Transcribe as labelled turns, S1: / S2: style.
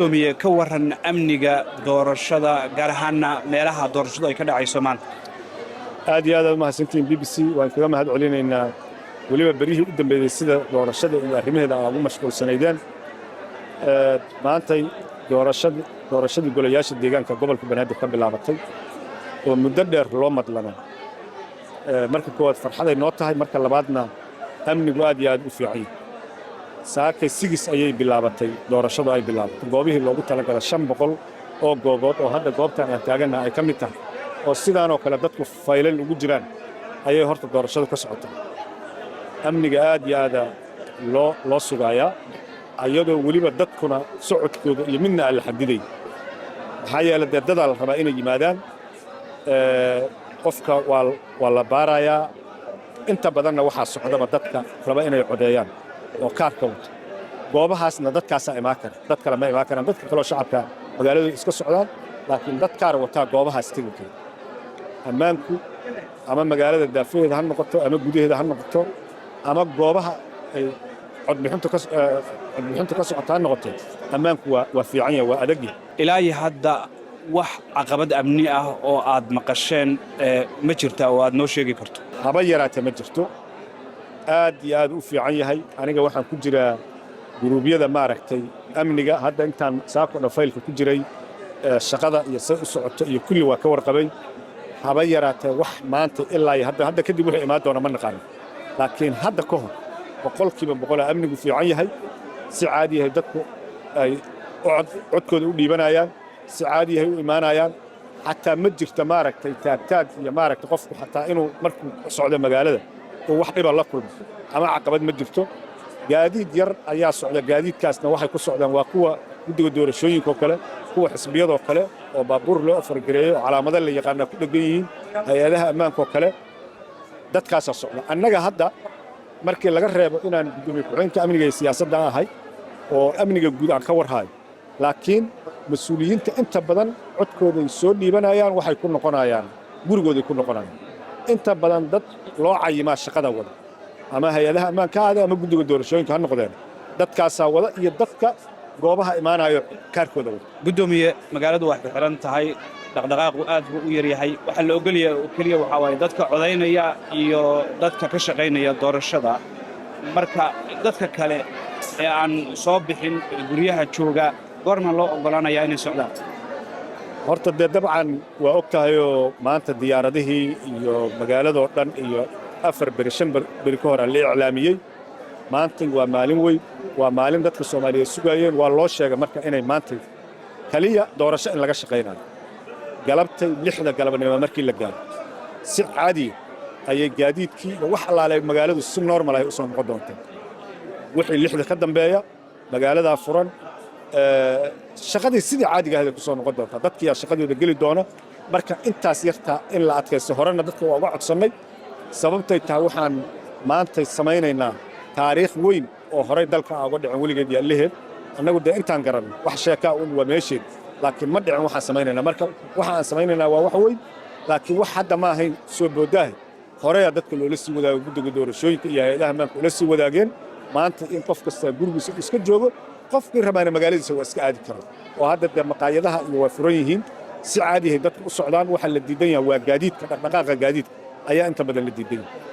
S1: Gudoomiye, ka waran amniga doorashada, gaar ahaanna meelaha doorashadu ay ka dhacayso maanta?
S2: Aad iyo aad aad umahadsantihiin BBC. Waan kaga mahad celinaynaa weliba beryihii u dambeeyey sida doorashada iyo arrimaheeda aa ugu mashquulsanaydeen. Maantay doorashadii golayaasha deegaanka gobolka Banaadir ka bilaabatay oo muddo dheer loo madlanaa, marka koowaad farxaday noo tahay, marka labaadna amnigu aad iyo aad u fiican yahay. Saakay 6 ayay bilaabatay doorashadu, ay bilaabatay goobihii loogu talagalay, 500 oo goobood oo hadda goobtan aan taagannaha ay ka mid tahay, oo sidaanoo kale dadku faylal ugu jiraan ayay horta doorashadu ka socotaa. Amniga aad iyo aada loo sugaayaa, ayadoo weliba dadkuna socodkooda iyo midna aan la xadiday, maxaa yeele dee dadaa la rabaa inay yimaadaan. Qofka waa la baarayaa. Inta badanna waxaa socdaba dadka raba inay codeeyaan oo kaarka wato. Goobahaasna dadkaasaa imaan kara, dad kale ma imaan karaan. Dadka kaleo shacabka magaaladu iska socdaan, laakiin dad kaar wataa goobahaas tegi kara. Ammaanku ama magaalada daafaheeda ha noqoto ama gudaheeda ha noqoto ama goobaha ay codbixintu ka socota ha noqoto, ammaanku waa fiican yahay, waa adag yahay.
S1: Ilaa iyo hadda wax caqabad amni ah oo aad maqasheen ma jirta oo aad noo sheegi karto?
S2: Haba yaraatee, ma jirto. Aad iyo aad u fiican yahay. Aniga waxaan ku jiraa guruubyada maaragtay amniga. Hadda intaan saako dhan faylka ku jiray, shaqada iyo say u socoto iyo kulli waa ka warqabay. Haba yaraatee wax maanta ilaa iyo hadda, hadda kadib wuxuu imaan doona ma naqaano, laakiin hadda ka hor 100%-aa amnigu fiican yahay. Si caadi yahay dadku ay codkooda u dhiibanayaan, si caadi yahay u imaanayaan. Xataa ma jirto maaragtay taagtaag iyo maaragtay qofku xataa inuu markuu socdo magaalada uu wax dhiba la kulmo ama caqabad ma jirto. Gaadiid yar ayaa socda. Gaadiidkaasna waxay ku socdaan waa kuwa guddiga doorashooyinka oo kale, kuwa xisbiyadoo kale oo baabuur loo afargareeyo oo calaamado la yaqaanaa ku dheggan yihiin, hay-adaha ammaanka oo kale, dadkaasaa socda. Annaga hadda markii laga reebo inaan guddoomiye ku-xigeenka amniga iyo siyaasadda ahay oo amniga guud aan ka warhayo, laakiin mas-uuliyiinta inta badan codkooday soo dhiibanayaan, waxay ku noqonayaan gurigooday ku noqonayaan. Inta badan dad loo cayimaa shaqada wada, ama hay-adaha ammaanka ha ahaade ama guddiga doorashooyinka ha noqdeen, dadkaasaa wada iyo dadka goobaha imaanayo kaarkooda wada.
S1: Guddoomiye, magaaladu waa xiran tahay, dhaqdhaqaaqu aad buu u yaryahay. Waxaa la ogolyahay oo keliya waxaa waaye dadka codaynaya iyo dadka ka shaqaynaya doorashada. Marka dadka kale ee aan soo bixin, guryaha jooga, goorma loo oggolaanayaa inay socdaan?
S2: Horta dee dabcan waa og tahayoo maanta diyaaradihii iyo magaaladoo dhan iyo 4 beri, 5 beri ka hor la iclaamiyey. Maantay waa maalin weyn, waa maalin dadka Soomaaliyeed sugaayeen. Waa loo sheegay marka inay maantay keliya doorasho in laga shaqaynayo. Galabtay 6-da galabnimo markii la gaaro, si caadiya ayay gaadiidkii iyo wax allaalay magaaladu si normal ay u soo noqon doontaa. Wixii 6-da ka dambeeya magaaladaa furan, shaqadii sidii caadiga ahayd ay ku soo noqon doontaa, dadkiyaa shaqadooda geli doona. Marka intaas yartaa in la adkaysto horena dadka waa uga codsannay. Sababtay tahay, waxaan maantay samaynaynaa taariikh weyn oo horay dalka aan uga dhicin weligeed iyo allaheed. Annagu dee intaan garanno wax sheekaa un waa meesheed, laakiin ma dhicin waxaan samaynaynaa. Marka waxa aan samaynaynaa waa wax weyn, laakiin wax hadda ma ahayn soo boodaahe. Horeyaa dadka loola sii wadaago, guddiga doorashooyinka iyo hay-adaha ammaanka ula sii wadaageen maanta in qof kastaa gurigiisa iska joogo, qofkii rabaana magaaladiisa waa iska aadi kara, oo hadda dee maqaayadaha iyo waa furan yihiin, si caadiyahay dadka u socdaan. Waxaa la diidan yahay waa gaadiidka, dhaqdhaqaaqa gaadiidka ayaa inta badan la diidan yahay.